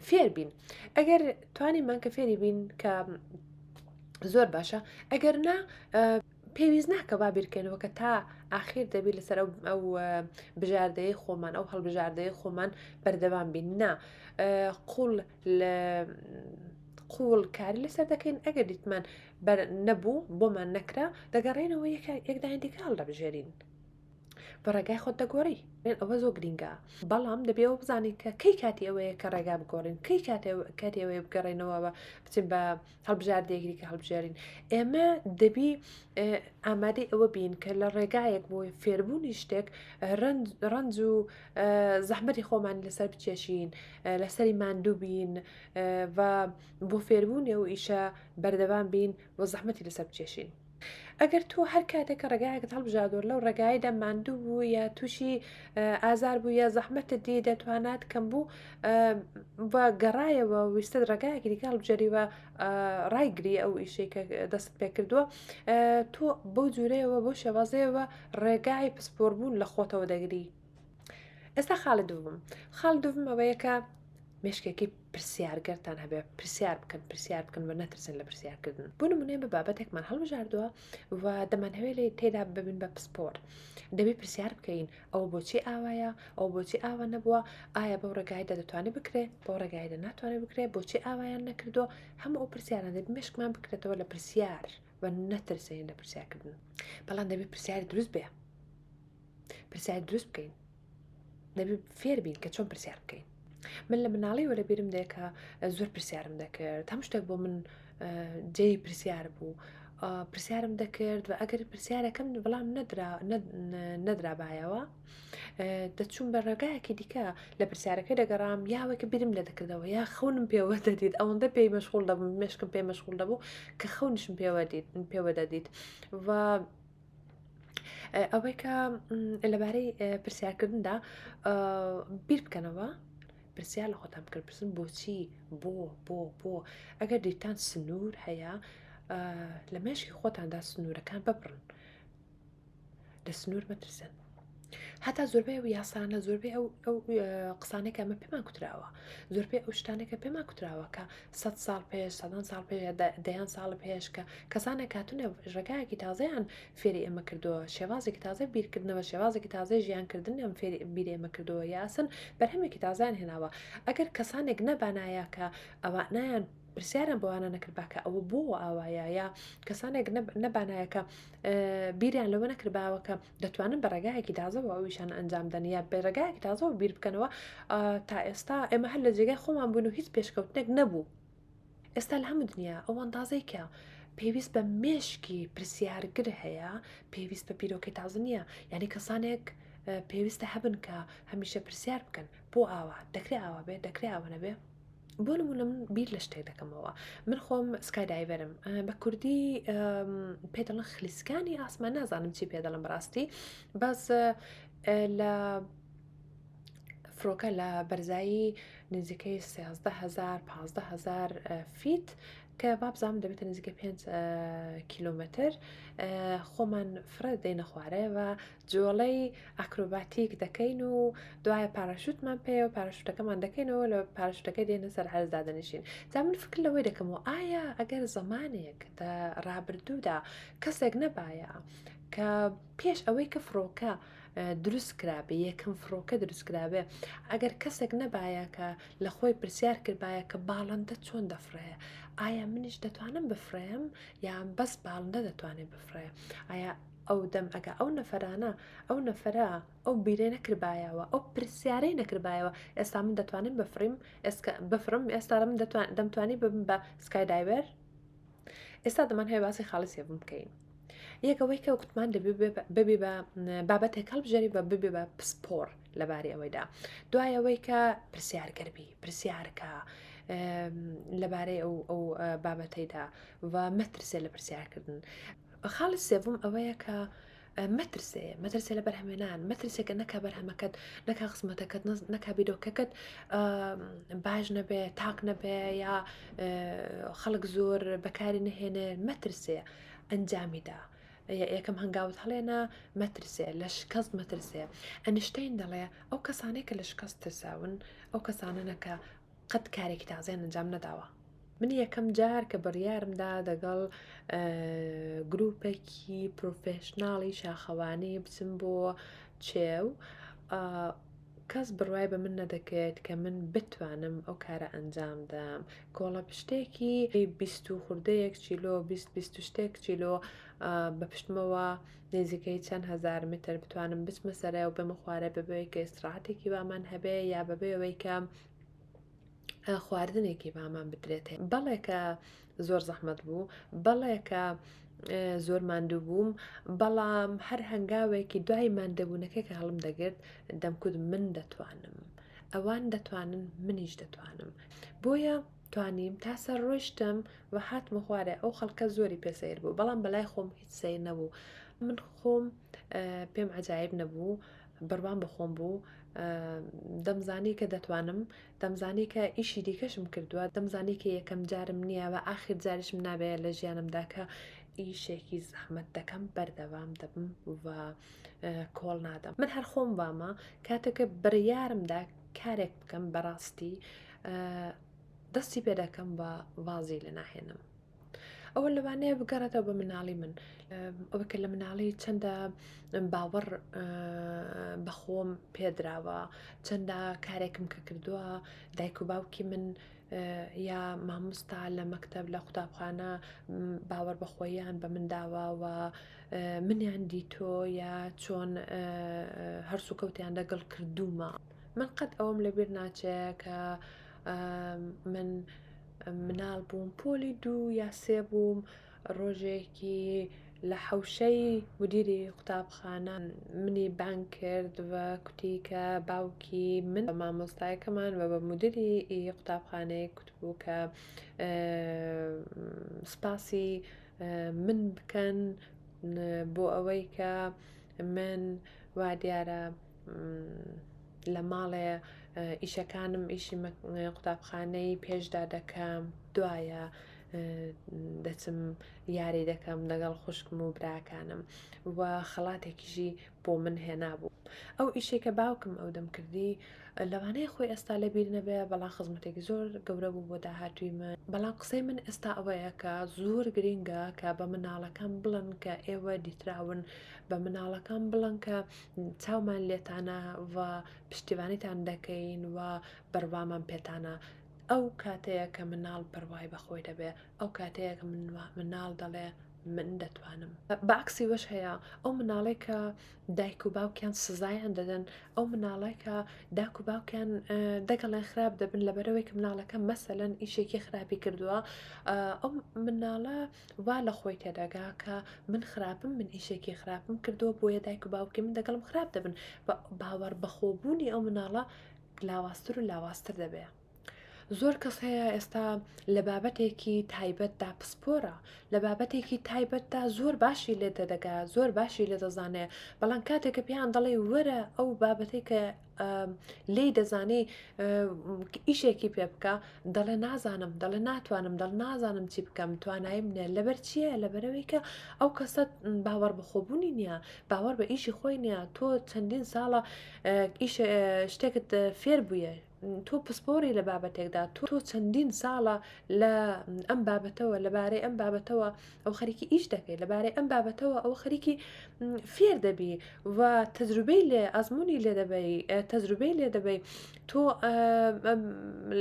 فێر بین ئەگەر توانیمان کە فێری بین کە زۆر باشە ئەگەر نا پێویست ناکە با بیرکەینەوە کە تا ئاخیر دەبی لەسەر ئەو ئەو بژاردەیە خۆمان ئەو هەڵبژاردەیە خۆمان بەردەوام بین نا قوڵ لە قوڵ کاری لەسەر دەکەین ئەگەر دیتمان بەر نەبوو بۆمان نەکرا دەگەڕێنەوە یەکدانی دیکە هەڵدەبژێرین بە ڕێگای خۆت دەگۆڕی ئەوە زۆر گرینگە بەڵام دەبێ ئەوە بزانین کە کەی کاتی ئەوەیە کە ڕێگا بگۆڕین کەی کاتی ئەوەیە بگەڕێنەوە بە بچین بە هەڵبژاردەیەکی دیکە هەڵبژێرین ئێمە دەبی ئامادەی ئەوە بین کە لە ڕێگایەک بۆ فێربوونی شتێک ڕەنج و زەحمەتی خۆمان لەسەر بچێشین لەسەری ماندوو بین و بۆ فێربوونی ئەو ئیشە بەردەوام بین و زەحمەتی لەسەر بچێشین. ئەگەر تۆ هەر کاتێک کە ڕێگایەکت هەڵبژاردووە لەو ڕێگایەدا ماندوو بوو یا تووشی ئازار بوو یا زەحمەتت دی دەتوانات کەم بوو و گەڕایەوە ویستت ڕێگایەکی دیکە هەڵبژێری و ڕایگری ئەو ئیشەی کە دەست پێ کردووە تۆ بەو جورەیەوە بۆ شێوازەیەوە ڕێگای پسپۆربوون لە خۆتەوە دەگری. ئێستا خاڵی دووەم خاڵ دووەم ئەوەیە کە مێشکێکی پرسیارگەرتان هەبێ پرسیار بکەن پرسیار بکەن و نەترسن لە پرسیارکردن بۆ نمونەیە بە بابەتێکمان هەڵبژاردووە و دەمانهەوێ لێ تێدا ببین بە پسپۆر دەبێ پرسیار بکەین ئەوە بۆچی ئاوایە ئەو بۆچی ئاوا نەبووە ئایا بەو ڕێگایدا دەتوانێت بکرێ بەو ڕێگایدا ناتوانێت بکرێ بۆچی ئاوایان نەکردووە هەموو ئەو پرسیاران دەبێ مێشکمان بکرێتەوە لە پرسیار و نەترسین لە پرسیارکردن بەڵام دەبێ پرسیاری دروست بێ پرسیار دروست بکەین دەبێ فێر بین کە چۆن پرسیار بکەین من لە مناڵیەوە لە بیرم دێ کە زۆر پرسیارم دەکرد هەموو شتێک بۆ من جێی پرسیار بوو پرسیارم دەکرد و ئەگەر پرسیارەکەم بەڵام نەدرا نەدرابایەوە دەچوم بە ڕێگایەکی دیکە لە پرسیارەکە دەگەڕام یاوەکە بیرم لە دەکردەوە یا خەونم پێوە دەدیت ئەوەندە پێی مەشغول دەبوو مێشکم پێ مەشغول دەبوو کە خەونیشم پێوە دیت پێوە دەدیت و ئەوەی کە لەبارەی پرسیارکردندا بیر بکەنەوە پرسیار لە خۆتان بکەن پرسن بۆچی بۆ بۆ بۆ ئەگەر دیتان سنوور هەیە لە مێشکی خۆتاندا سنوورەکان ببڕن لە سنوور مەترسن. هەتا زۆربەی ئەو یاسانە زۆربەی ئەو ئەو قسانێک ئەمە پێمان کوتراوە زۆربەی ئەو شتانێکە پێمان کوتراوە کە سە ساڵ پێش سەدان ساڵ پێش دەیان ساڵ پێش کە کەسانێک هاتوونە ڕێگایەکی تازەیان فێری ئێمە کردووە شێوازێکی تازە بیرکردنەوە شێوازێکی تازە ژیانکردن ئەم فێری بیری ئێمە کردووە یاسن بەرهەمێکی تازیان هێناوە ئەگەر کەسانێک نەبانایە کە ئەوانیان پرسیاران بۆوانە نەکردبا کە ئەوە بۆ ئاوایە یا کەسانێک نەبانایە کە بیریان لەوە نەکردباوە کە دەتوانن بە ڕێگایەکی تازەوە ئەو ئیشانە ئەنجام دەن یا بە ڕێگایەکی تازەوە بیر بکەنەوە تا ئێستا ئێمە هەر لە جێگای خۆمان بوون و هیچ پێشکەوتنێک نەبوو ئێستا لە هەموو دنیا ئەو ئەندازەی کە پێویست بە مێشکی پرسیارگر هەیە پێویست بە بیرۆکەی تازە نییە یعنی کەسانێک پێویستە هەبن کە هەمیشە پرسیار بکەن بۆ ئاوا دەکرێ ئاوا بێ دەکرێ ئاوا نەبێ بۆ نمونە من بیر لە شتێک دەکەمەوە من خۆم sky diver م بە کوردی پێ دەڵێن خلیسکانی ئاسمان نازانم چی پێ دەڵم بەڕاستی بەس لە فڕۆکە لە بەرزایی نزیکەی 13هزار 15هزار feet کە وابزانم دەبێتە نزیکە 5 کیلومتر خۆمان فرە دێنە خوارێ و جوڵەی ئەکرۆباتیک دەکەین و دوایە پاراشوتمان پێیە و پاراشوتەکەمان دەکەینەوە لە پاراشوتەکە دێنە سەر عەرز دادەنیشین جا من فکر لەوەی دەکەمەوە ئایا ئەگەر زەمانێک لە ڕابردوودا کەسێک نەبایە کە پێش ئەوەی کە فڕۆکە دروست کرابێ یەکەم فڕۆکە دروست کرابێ ئەگەر کەسێک نەبایە کە لە خۆی پرسیار کردبایە کە باڵندە چۆن دەفڕێ ئایا منیش دەتوانم بفڕێم یان بەس باڵندە دەتوانێت بفڕێ ئایا ئەو دەم ئەگە ئەو نەفەرانە ئەو نەفەرە ئەو بیرەی نەکردبایەوە ئەو پرسیارەی نەکردبایەوە ئێستا من دەتوانم بفریم ئێستا بفرم ئێستا من دەمتوانی ببم بە sky diver ئێستا دەمان هەیە باسی خاڵی سێبم بکەین یەکەوەی کە کوتمان دەبێ ببی بە بابەتێک هەڵبژێری بە ببێ بە پسپۆر لەباری ئەوەیدا دوایەوەی کە پرسیارگەربی پرسیارکە لەبارەی ئەو ئەو بابەتەیدا و مەترسێ لە پرسیارکردن خاڵی سێوەم ئەوەیە کە مەترسێ مەترسێ لە بەرهەمێنان مەترسێکە نەکا بەرهەمەکەت نەکا خزمەتەکەت نەکا بیرۆکەکەت باش نەبێ تاک نەبێ یا خەڵک زۆر بەکاری نهێنێ مەترسێ ئەنجامیدا یەکەم هەنگاوت هەڵێنە مەترسێ لە شکست مەترسێ ئەنشتین دەڵێ ئەو کەسانەی کە لە شکست ترساون ئەو کەسانە نەکە قەت کارێکی تازەیان ئەنجام نەداوە. من یەکەم جار کە بڕیارم دا دەگەڵ گروپێکی professional ی شاخەوانی بچم بۆ چێو کەس بڕوای بە من نەدەکرد کە من بتوانم ئەو کارە ئەنجام دەم کۆڵە پشتێکی بیست و خوردەیەک چیلۆ بیست بیست و شتێک چیلۆ بە پشتمەوە نزیکەی چەند هەزار متر بتوانم بچمە سەرێ و بێمە خوارێ بەبێ کە ئیسراحەتێکی وامان هەبێ یا بەبێ ئەوەی کە خواردنێکی بامان بدرێتێ بەڵێ کە زۆر زەحمەت بوو بەڵێ کە زۆر ماندوو بووم بەڵام هەر هەنگاوێکی دوای ماندەبوونەکە کە هەڵم دەگرت دەمکوت من دەتوانم ئەوان دەتوانن منیش دەتوانم بۆیە توانیم تا سەر ڕۆیشتم و هاتمە خوارێ ئەو خەڵکە زۆری پێ سەیر بوو بەڵام بەلای خۆم هیچ سەیر نەبوو من خۆم پێم عجایب نەبوو بڕوام بە خۆم بوو دەمزانی کە دەتوانم دەمزانی کە ئیشی دیکەشم کردووە دەمزانی کە یەکەم جارم نییە و ئاخر جاریشم نابێت لە ژیانمدا کە ئیشێکی زەحمەت دەکەم بەردەوام دەبم و کۆڵ نادەم من هەر خۆم وامە کاتێکە بڕیارمدا کارێک بکەم بەڕاستی دەستی پێ دەکەم و وازی لە ناهێنم ئەوە لەوانەیە بگەڕێتەوە بە مناڵی من ئەوە کە لە مناڵی چەندە باوەڕ بەخۆم پێدراوە چەندە کارێکم کە کردووە دایک و باوکی من یا مامۆستا لە مەکتب لە قوتابخانە باوەڕ بەخۆیان بە من داوە و منیان دیتۆ یا چۆن هەرسوکەوتیان لەگەڵ کردوومە من قەت ئەوەم لەبیر ناچێ کە من مناڵ بووم پۆلی دوو یا سێ بووم ڕۆژێکی لە حەوشەی مدیری قوتابخانە منی بانگ کرد و کوتی کە باوکی من بە مامۆستایەکەمان و بە مدیری قوتابخانەیە کوتبوو کە سپاسی من بکەن بۆ ئەوەی کە من وا دیارە لە ماڵێ ئیشەکانم ئیشی قوتابخانەی پێشدا دەکەم دوایە. دەچم یاری دەکەم لەگەڵ خوشکم و براکانم و خەڵاتێکیشی بۆ من هێنابوو. ئەو ئیشەی کە باوکم ئەو دەم کردی لەوانەیە خۆی ئێستا لەبیر نەبێ بەڵام خزمەتێکی زۆر گەورە بوو بۆ داهاتووی من بەڵام قسەی من ئێستا ئەوەیە کە زۆر گرینگە کە بە مناڵەکان بڵن کە ئێوە دیتراون بە مناڵەکان بڵن کە چاومان لێتانە و پشتیوانیتان دەکەین و بڕوامان پێتانە ئەو کاتەیە کە مناڵ بڕوای بەخۆی دەبێ ئەو کاتەیە کە مناڵ دەڵێ من دەتوانم. بە عەکسی وەش هەیە ئەو مناڵەی کە دایک و باوکیان سزایان دەدەن ئەو مناڵای کە داک و باوکیان دەگەڵێن خراپ دەبن لەبەرەوەی کە مناڵەکە مەسەلەن ئیشێکی خراپی کردووە ئەو مناڵە وا لە خۆی تێدەگا کە من خراپم من ئیشێکی خراپم کردووە بۆیە دایک و باوکی من دەگەڵم خراپ دەبن باوەڕ بەخۆبوونی ئەو مناڵە لاوازتر و لاوازتر دەبێ. زۆر کەس هەیە ئێستا لە بابەتێکی تایبەتدا پسپۆرە لە بابەتێکی تایبەتدا زۆر باشی لێ دەدەگا زۆر باشی لێ دەزانێ بەڵام کاتێک کە پێیان دەڵێ وەرە ئەو بابەتێک کە لێی دەزانی ئیشێکی پێ بکە دەڵێ نازانم دەڵێ ناتوانم دەڵ نازانم چی بکەم توانایم نیە لەبەر چییە لەبەرەوەی کە ئەو کەسە باوەڕ بەخۆبوونی نییە باوەڕ بە ئیشی خۆی نییە تۆ چەندین ساڵە ئیش شتێکت فێر بوویە تۆ پسپۆری لە بابەتێکدا تۆ چەندین ساڵە لە ئەم بابەتەوە لەبارەی ئەم بابەتەوە ئەو خەریکی ئیش دەکەی لەبارەی ئەم بابەتەوە ئەو خەریکی فێر دەبی و تەجروبەی لێ ئەزمموی لێ دەبەی تەجروبەی لێ دەبەی تۆ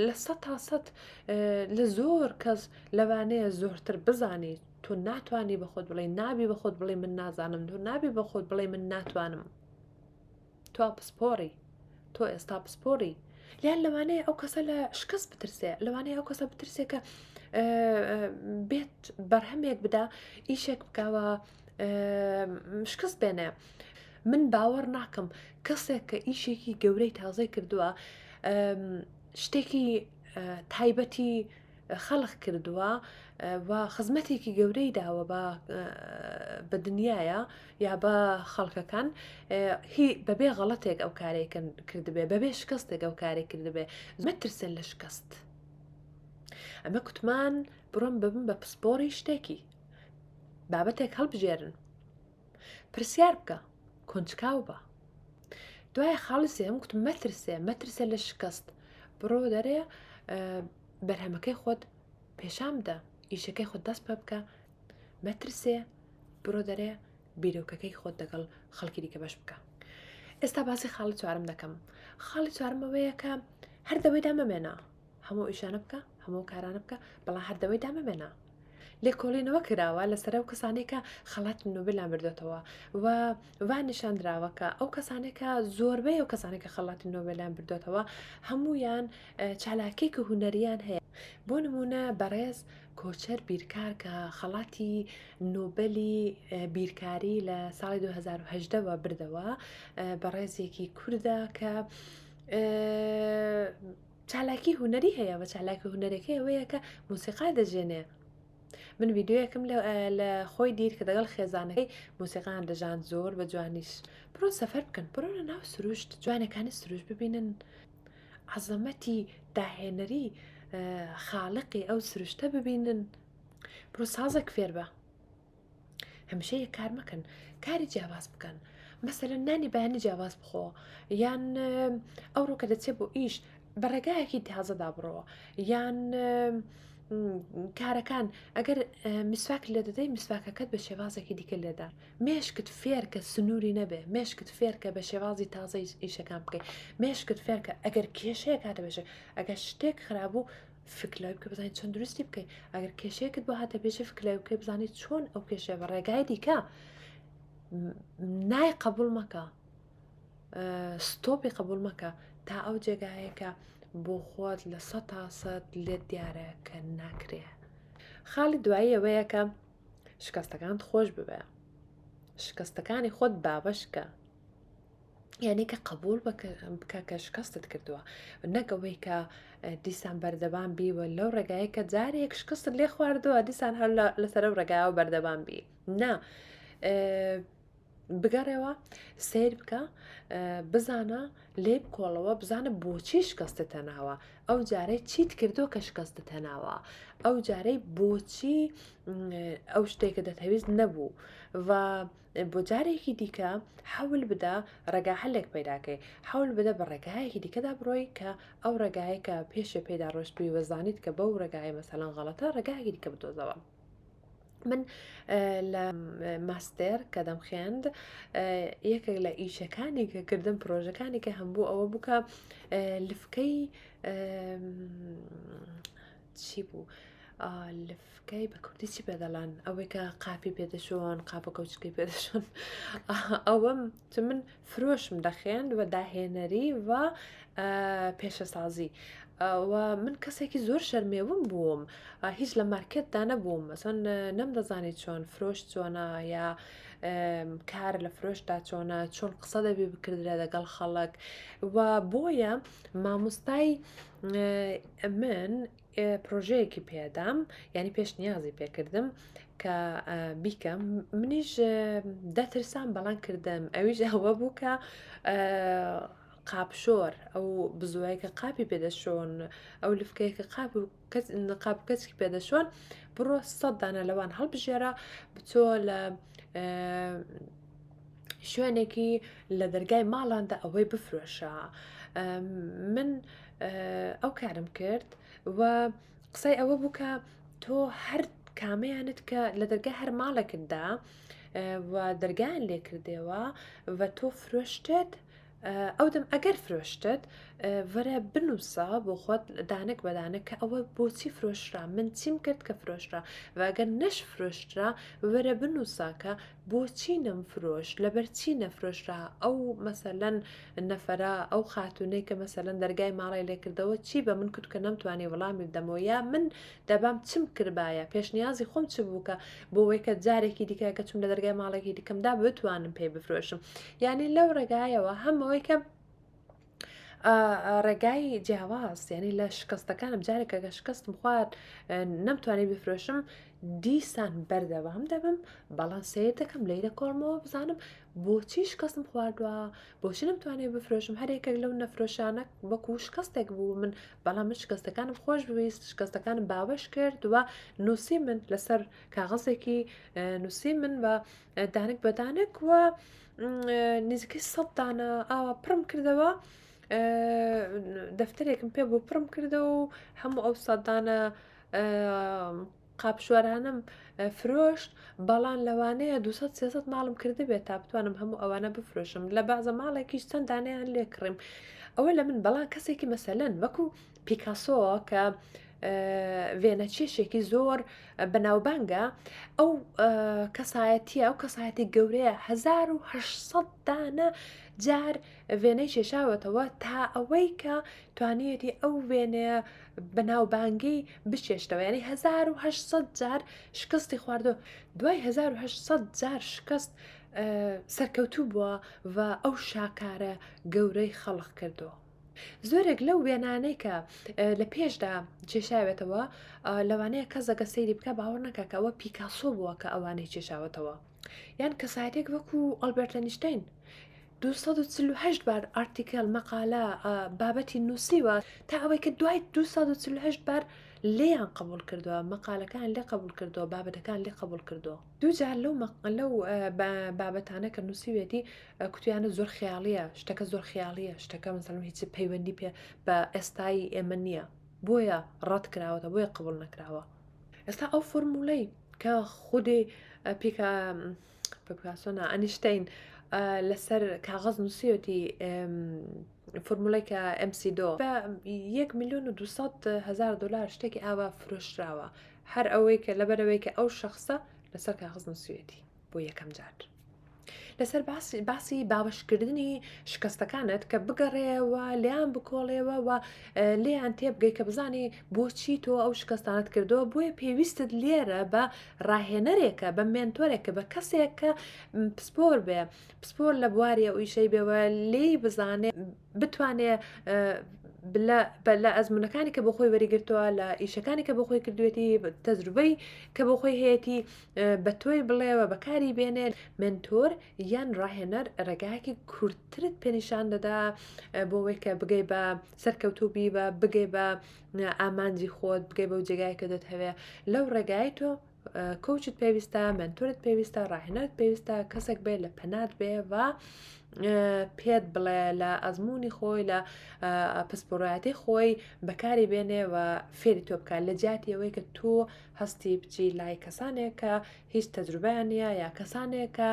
لە سە تا سەد لە زۆر کەس لەوانەیە زۆرتر بزانیت تۆ ناتوانانی بە خۆت بڵێ نابی بە خۆت بڵێ من نازانم تۆ نابی بە خۆت بڵێ من ناتوانم تۆ پسپۆڕی تۆ ئێستا پسپۆڕی یان لەوانەیە ئەو کەسە لە شکست بترسێ لەوانەیە ئەو کەسە بترسێ کە بێت بەرهەمێک بدا ئیشێک بکەوە شکست بێنێ من باوەڕ ناکەم کەسێک کە ئیشێکی گەورەی تازەی کردووە شتێکی تایبەتی خەلق کردووە و خزمەتێکی گەورەی داوە بە بە دنیاە یا بە خەڵکەکان هی بەبێ غەڵەتێک ئەو کارەی کردبێ بەبێ شکستێک ئەو کارەی کردبێ مەترسن لە شکست ئەمە کوتمان بڕۆم ببم بە پسپۆڕی شتێکی بابەتێک هەڵبژێرن پرسیار بکە کونجکاو بە دوای خاڵی سێم گوتم مەترسێ مەترسێ لە شکست بڕۆ دەرێ بەرهەمەکەی خۆت پێشان بدە ئیشەکەی خۆت دەست پێ بکە مەترسێ بڕۆ دەرێ بیرۆکەکەی خۆت دەگەڵ خەڵکی دیکە بەش بکە ئێستا باسی خاڵی چوارم دەکەم خاڵی چوارم ئەوەیە کە هەر دەوەیدا مەمێنە هەموو ئیشانە بکە هەموو کارانە بکە بەڵام هەر دەوەیدا مەمێنە لێکۆڵینەوە کراوە لەسەر ئەو کەسانەی کە خەڵاتی نۆبێلیان بردۆتەوە و وا نیشان دراوە کە ئەو کەسانەی کە زۆربەی ئەو کەسانەی کە خەڵاتی نۆبێلیان بردۆتەوە هەمویان چالاکێکی هونەریان هەیە بۆ نمونە بەڕێز کۆچەر بیرکار کە خەڵاتی نۆبەلی بیرکاری لە ساڵی 2010ەوە بردەوە بەڕێزێکی کوردە کە چالاکی هونەری هەیە و چالاکی هونەرەکەی ئەوەیە کە مۆسیقا دەژێنێ من ڤیددیویەکم لە خۆی دیر کە دەگەڵ خێزانەکەی مۆسیقان دەژان زۆر بە جوانیش بڕۆن سەفەر بکەن بڕۆنە ناو سروشت جوانەکانی سروشت ببینن عەزەمەتی داهێنەری خاڵقی ئەو سروشتە ببینن بڕۆ سازێک فێر بە هەمیشە یەک کار مەکەن کاری جیاواز بکەن مەسەلەن نانی بەیانی جیاواز بخۆ یان ئەوڕۆ کە دەچێت بۆ ئیش بە ڕێگایەکی تازەدا بڕۆ یان کارەکان ئەگەر مسواک لێ دەدەی مسواکەکەت بە شێوازێکی دیکە لێدا مێشکت فێرکە سنووری نەبێ مێشکت فێرکە بە شێوازی تازەی ئیشەکان بکەیت مێشکت فێرکە ئەگەر کێشەیەک هاتە بێژە ئەگەر شتێک خرابوو فکر لەوەی بکە بزانیت چۆن دروستی بکەیت ئەگەر کێشەیەکت بۆ هاتە پێشێ فکر لەوەی بکەی بزانیت چۆن ئەو کێشەیە بە ڕێگای دیکە نای قبول مەکە ستۆپی قبول مەکە تا ئەو جێگایە کە بۆ خۆت لە سە تا سەد لێت دیارە کە ناکرێ خاڵی دوایی ئەوەیە کە شکستەکانت خۆش ببێ شکستەکانی خۆت باوەشکە یعنی کە قبول بکە کە شکستت کردووە نەک ئەوەی کە دیسان بەردەوام بی و لەو ڕێگایە کە جارێک شکستت لێ خواردووە دیسان هەر لەسەر ئەو ڕێگایەوە بەردەوام بی نا. بگەڕێوە سەیر بکە بزانە لێ بکۆڵەوە بزانە بۆچی شکستت هێناوە ئەو جارەی چیت کردو کە شکستت هێناوە ئەو جارەی بۆچی ئەو شتێکە دەتەویست نەبوو و بۆ جارێکی دیکە حەول بدە ڕێگا هەلێک پەیداکەی حەول بدە بە ڕێگایەکی دیکەدا بڕۆی کە ئەو ڕێگایە کە پێشێ پێدا ڕۆشتووی وەزانیت کە بەو ڕێگای مەسەلەن غەڵەتە ڕێگایەکی دیکە بدۆزەوە. من لە ماستێر کە دەمخێند یەکێک لە ئیشەکانی کە کردم پرۆژەکانی کە هەمبوو ئەوە بوو کە لفکەی چی بوو لفکەی بە کوردی چی پێ دەڵان ئەوەی کە قاپی پێدەشۆن قاپە کەوچکەی پێدەشۆن ئەوەم چ من فرۆشم دەخێند و داهێنەری و پێشەسازی و من کەسێکی زۆر شەرمێوم بووم هیچ لە مارکێتدا نەبووم مەسەن نەمدەزانی چۆن فرۆش چۆنە یا کار لە فرۆشدا چۆنە چۆن قسە دەبێ بکردرێ لەگەڵ خەڵک و بۆیە مامۆستای من پرۆژەیەکی پێدام یعنی پێشنیازی پێکردم کە بیکەم منیش دەترسام بەڵام کردم ئەویش ئەوە بوو کە قاپشۆر ئەو بزوایە کە قاپی پێدەشۆن ئەو لفکەیە کە قاپ و قاپ و کەچکی پێدەشۆن بڕۆ سەد دانە لەوان هەڵبژێرە بچۆ لە شوێنێکی لە دەرگای ماڵاندا ئەوەی بفرۆشە من ئەو کارم کرد و قسەی ئەوە بوو کە تۆ هەر کامەیانت کە لە دەرگای هەر ماڵێکتدا و دەرگایان لێکردەوە و تۆ فرۆشتت ئەو دەم ئەگەر فرۆشتت وەرە بنووسە بۆ خۆت دانک بە دانک کە ئەوە بۆچی فرۆشرا من چیم کرد کە فرۆشرا و ئەگەر نەش فرۆشترا وەرە بنووسە کە بۆچی نەمفرۆشت لەبەر چی نەفرۆشرا ئەو مەسەلەن نەفەرە ئەو خاتوونەی کە مەسەلەن دەرگای ماڵی لێکردەوە چی بە من کوت کە نەمتوانی وەڵامی بدەمەوە یا من دەبام چم کردبایە پێشنیازی خۆم چ بوو کە بۆ وەی کە جارێکی دیکە کە چوم لە دەرگای ماڵێکی دیکەمدا بتوانم پێی بفرۆشم یعنی لەو ڕێگایەوە هەم ئەوەی کە ڕێگای جیاواز یعنی لە شکستەکانم جارێکە کە شکستم خوارد نەمتوانی بفرۆشم دیسان بەردەوام دەبم بەڵام سیر دەکەم لی دەکۆڵمەوە بزانم بۆچی شکستم خواردووە بۆچی نەمتوانێت بفرۆشم هەر یەکێک لەو نەفرۆشانە وەکو شکستێک بوو من بەڵام من شکستەکانم خۆش بویست شکستەکانم باوەش کرد و نووسی من لەسەر کاغەزێکی نووسی من بە دانک بە دانک و نزیکەی سە دانە ئاوا پڕم کردەوە دەفتەرێکم پێ بۆ پڕم کردەوە و هەموو ئەو سەدانە قاپشۆرانم فرۆشت بەڵام لەوانەیە 200 300 ماڵم کردبێت تا بتوانم هەموو ئەوانە بفرۆشم لە بەعزە ماڵێکیش چەند دانەیان لێکڕیم ئەوە لە من بەڵام کەسێکی مەسەلەن وەکو پیکاسۆ کە وێنەکێشێکی زۆر بەناوبانگە ئەو کەسایەتیە ئەو کەسایەتی گەورەیە 1970 دانە جار وێنەی کێشاوەتەوە تا ئەوەی کە توانیەتی ئەو وێنەیە بەناوبانگەی بچێشتەوە یعنی 1970 جار شکستی خواردو دوای 1970 جار شکست سەرکەوتوو بووە و ئەو شاکارە گەورەی خەڵق کردووە. زۆرێک لەو وێنانەی کە لە پێشدا کێشاوێتەوە لەوانەیە کەسەکە سەیری بکە باوەڕ نەکە کە ئەوە پیکاسۆ بووە کە ئەوانەی کێشاوەتەوە یان کەسایەتێک وەکو ئەلبەرت ئەنیشتین 248 بار article مەقالە بابەتی نووسیوە تا ئەوەی کە دوای 248 بار لێیان قبول کردووە مەقالەکان لێ قبول کردووە بابەتەکان لێ قبول کردووە دووجار لەو لەو بابەتانە کە نووسیوێتی کوتیانە زۆر خیاڵیە شتەکە زۆر خیاڵیە شتەکە مەسەلەن هیچ پەیوەندی پێ بە ئێستای ئێمە نییە بۆیە ڕەت کراوەتە بۆیە قبول نەکراوە ئێستا ئەو فۆرمولەی کە خودی پیکا پیکاسۆنا ئەنیشتین لەسەر کاغەز نووسیوەتی فۆرمولەی کە MC دۆ بە یەک میلیۆن و 200 هزار دلار شتێکی ئاوا فرۆشراوە هەر ئەوەی کە لەبەرەوەی کە ئەو شخصە لەسەر کاغەز نووسیوێتی بۆ یەکەم جار. لەسەر باسی باسی باوەشکردنی شکستەکانت کە بگەڕێەوە لیان بکۆڵێەوە و لێیان تێبگەی کە بزانی بۆچی تۆ ئەو شکستانت کردەوە بۆیە پێویستت لێرە بە ڕاهێنەرێکە بە مێنتۆرێکە بە کەسێک کە پسپۆر بێ پسپۆر لە بواری ئەو ئیشەی بێوە لێی بزانێ بتوانێ. لە ئەزمونونەکانی کە بۆ خۆی وەریگرتووە لە ئیشەکانی کە بۆ خۆی کردوێتی تەجروبەی کە بۆ خۆی هەیەی بە تۆی بڵێوە بەکاری بێنێ mentor یان ڕاهێنەر ڕێگایەکی کورتترت پێنیشان دەدا بۆ ئەوەی کە بگەی بە سەرکەوتوو بی بە بگەی بە ئامانجی خۆت بگەی بەو جێگای کە دەتهەوێ لەو ڕێگای تۆ coach ت پێویستە mentor ت پێویستە ڕاهێنەرت پێویستە کەسێک بێ لە پەنات بێ و پێت بڵێ لە ئەزمموی خۆی لە پسپۆڕایەتی خۆی بەکاری بێنێ و فێری تۆ بکات لە جیاتی ئەوەی کە تۆ هەستی بچی لای کەسانێک کە هیچ تەجروبەیان نییە یا کەسانێک کە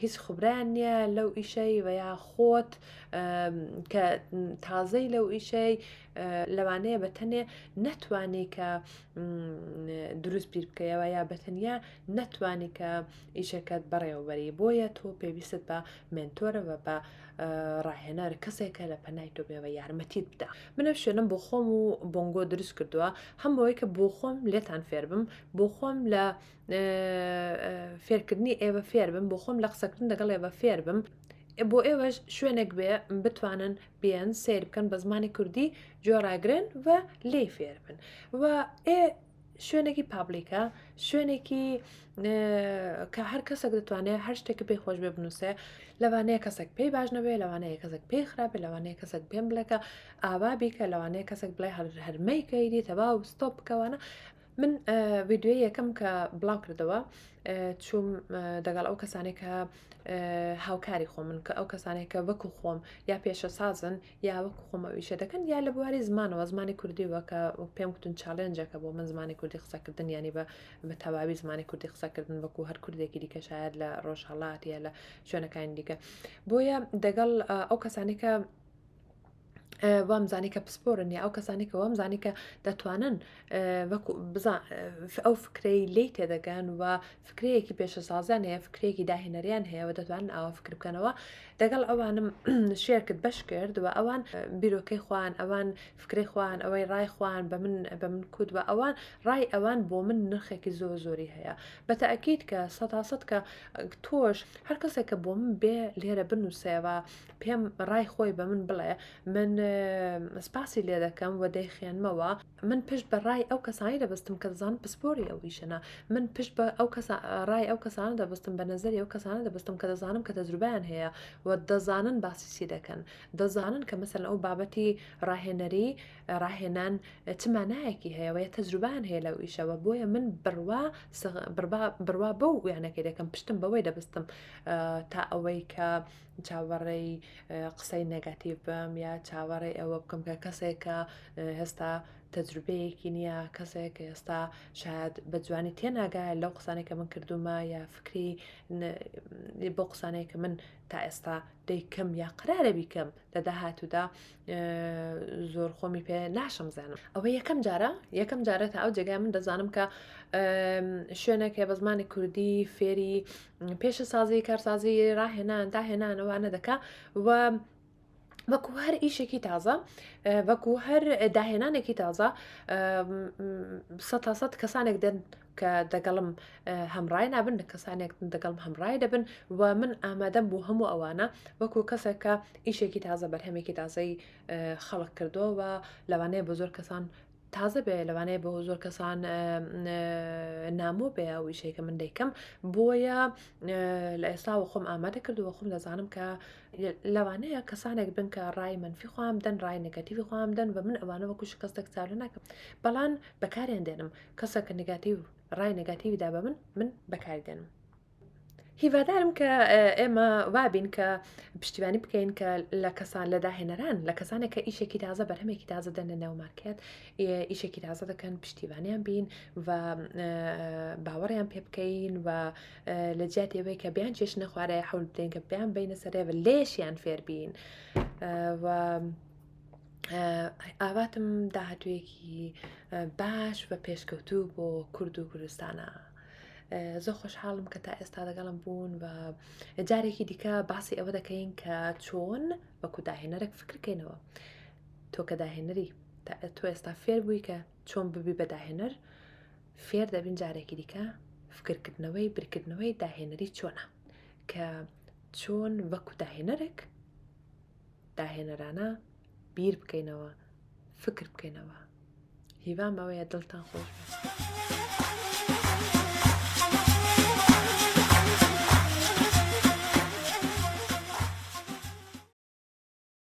هیچ خبرەیان نییە لەو ئیشەی و یا خۆت کە تازەی لەو ئیشەی لەوانەیە بە تەنێ نەتوانی کە دروست بیر بکەیەوە یا بە تەنیا نەتوانی کە ئیشەکەت بەڕێوەبەری بۆیە تۆ پێویستت بە mentor ە و بە ڕاهێنەر کەسێکە لە پەنای تۆ بێ و یارمەتیت بدا من ئەم شوێنم بۆ خۆم و بۆنگۆ دروست کردووە هەم بەوەی کە بۆ خۆم لێتان فێربم بۆ خۆم لە فێرکردنی ئێوە فێربم بۆ خۆم لە قسەکردن لەگەڵ ئێوە فێربم بۆ ئێوەش شوێنێک بێ بتوانن بێن سیر بکەن بە زمانی کوردی گوێڕاگرن و لێی فێربن و ئێ شوێنێکی public ە شوێنێکی کە هەر کەسێک دەتوانێت هەر شتێکی پێی خۆش بێ بنووسێ لەوانەیە کەسێک پێی باش نەبێ لەوانەیە کەسێک پێی خراپێ لەوانەیە کەسێک پێم بڵێکە ئاوا بیکە لەوانەیە کەسێک بڵێ هەر هەرمەیکەیری تەبا و stop بکەوانە من ڤیدیۆی یەکەم کە بڵاو کردەوە چوم دەگەڵ ئەو کەسانێک کە هاوکاری خۆ من کە ئەو کەسانێک کە وەکو خۆم یا پێشە سازن یا وەکو خۆم ئەو ئیشە دەکەن یا لە بواری زمانەوە زمانی کوردی وەکە پێم گوتن challenge ەکە بۆ من زمانی کوردی قسەکردن ینی بە بە تەواوی زمانی کوردی قسەکردن وەکو هەر کوردێکی دیکە شاید لە ڕۆژهەڵات یا لە شوێنەکانی دیکە بۆیە دەگەڵ ئەو کەسانی کە وامزانی کە پسپۆرن یا ئەو کەسانی کە وامزانی کە دەتوانن وەکو ئەو فکرەی لی تێدەگەن و فکرەیەکی پێشەسازیان هەیە فکرێکی داهێنەریان هەیە و دەتوانن ئاوا فکر بکەنەوە دەگەڵ ئەوانم share کرد بەش کرد و ئەوان بیرۆکەی خوان ئەوان فکرەی خوان ئەوەی ڕای خوان بە من بە من کوت و ئەوان ڕای ئەوان بۆ من نرخێکی زۆر زۆری هەیە بە تەئکید کە سەتا سەد کە تۆش هەر کەسێک کە بۆ من بێ لێرە بنووسێەوە پێم ڕای خۆی بە من بڵێ من سپاسی لێ دەکەم و دەیخێنمەوە من پشت بە ڕای ئەو کەسانی دەبستم کە دەزانم پسپۆری ئەو ئیشەنە من پشت بە ئەو کەسە ڕای ئەو کەسانە دەبستم بە نەزەری ئەو کەسانە دەبستم کە دەزانم کە تەجروبەیان هەیە و دەزانن باسی چی دەکەن دەزانن کە مەسەلەن ئەو بابەتی ڕاهێنەری ڕاهێنان چ مانایەکی هەیە و یا تەجروبەیان هەیە لەو ئیشەوە بۆیە من بڕوا بڕوا بڕوا بەو یانەکەی دەکەم پشتم بەوەی دەبستم تا ئەوەی کە چاوەڕێی قسەی negative بم یا چاوەڕێی ئەوە بکەم کە کەسێک کە هێستا تەجروبەیەکی نییە کەسێک ئێستا شاید بە جوانی تێناگا لەو قسانێک کە من کردومە یا فکری بۆ قسانێک کە من تا ئێستا دەیکەم یا قرارە بیکەم لە داهاتوودا زۆر خۆمی پێ ناشم زانم ئەوە یەکەم جارە یەکەم جارە تا ئەو جێگای من دەزانم کە شوێنێک هەیە بە زمانی کوردی فێری پێشە سازی کارسازی ڕاهێنان داهێنان ئەوانە دەکا و وەکو هەر ئیشێکی تازە وەکو هەر داهێنانێکی تازە سە تا سەد کەسانێک دێن کە دەگەڵم هەمڕای نابن لە کەسانێک دەگەڵم هەمڕای دەبن و من ئامادەم بۆ هەموو ئەوانە وەکو کەسێک کە ئیشێکی تازە بەرهەمێکی تازەی خەڵک کردەوە و لەوانەیە بۆ زۆر کەسان تازە بێ لەوانەیە بۆ زۆر کەسان نامۆ بێ ئەو ئیشەی کە من دەیکەم بۆیە لە ئێستاوە خۆم ئامادە کردووە خۆم دەزانم کە لەوانەیە کەسانێک بن کە ڕای منفی خۆم دەن ڕای negative ی خۆم دەن بە من ئەوانە وەکو شکستێک چاو ناکەم بەڵام بەکاریان دێنم کەسێک کە negative ڕای negative ی دا بە من من بەکاری دێنم. هیوادارم کە ئێمە وابین کە پشتیوانی بکەین کە لە کەسان لە داهێنەران لە کەسانێک کە ئیشێکی تازە بەرهەمێکی تازە دەنە ناو market ئیشێکی تازە دەکەن پشتیوانیان بین و باوەڕیان پێ بکەین و لە جیاتی ئەوەی کە بیان چێشنە خوارێ حەول بدەین کە بیان بینە سەرێ و لێشیان فێربین و ئاواتم داهاتوویەکی باش و پێشکەوتوو بۆ کورد و کوردستانە. زۆر خۆشحاڵم کە تا ئێستا لەگەڵم بوون و جارێکی دیکە باسی ئەوە دەکەین کە چۆن وەکو داهێنەرێک فکرکەینەوە تۆ کە داهێنەری تۆ ئێستا فێر بووی کە چۆن ببی بە داهێنەر فێر دەبین جارێکی دیکە فکرکردنەوەی بیرکردنەوەی داهێنەری چۆنە کە چۆن وەکو داهێنەرێک داهێنەرانە. بیر بکەینەوە، فکر بکەینەوە. هیوام ئەوەیە دڵتان خۆش بێت.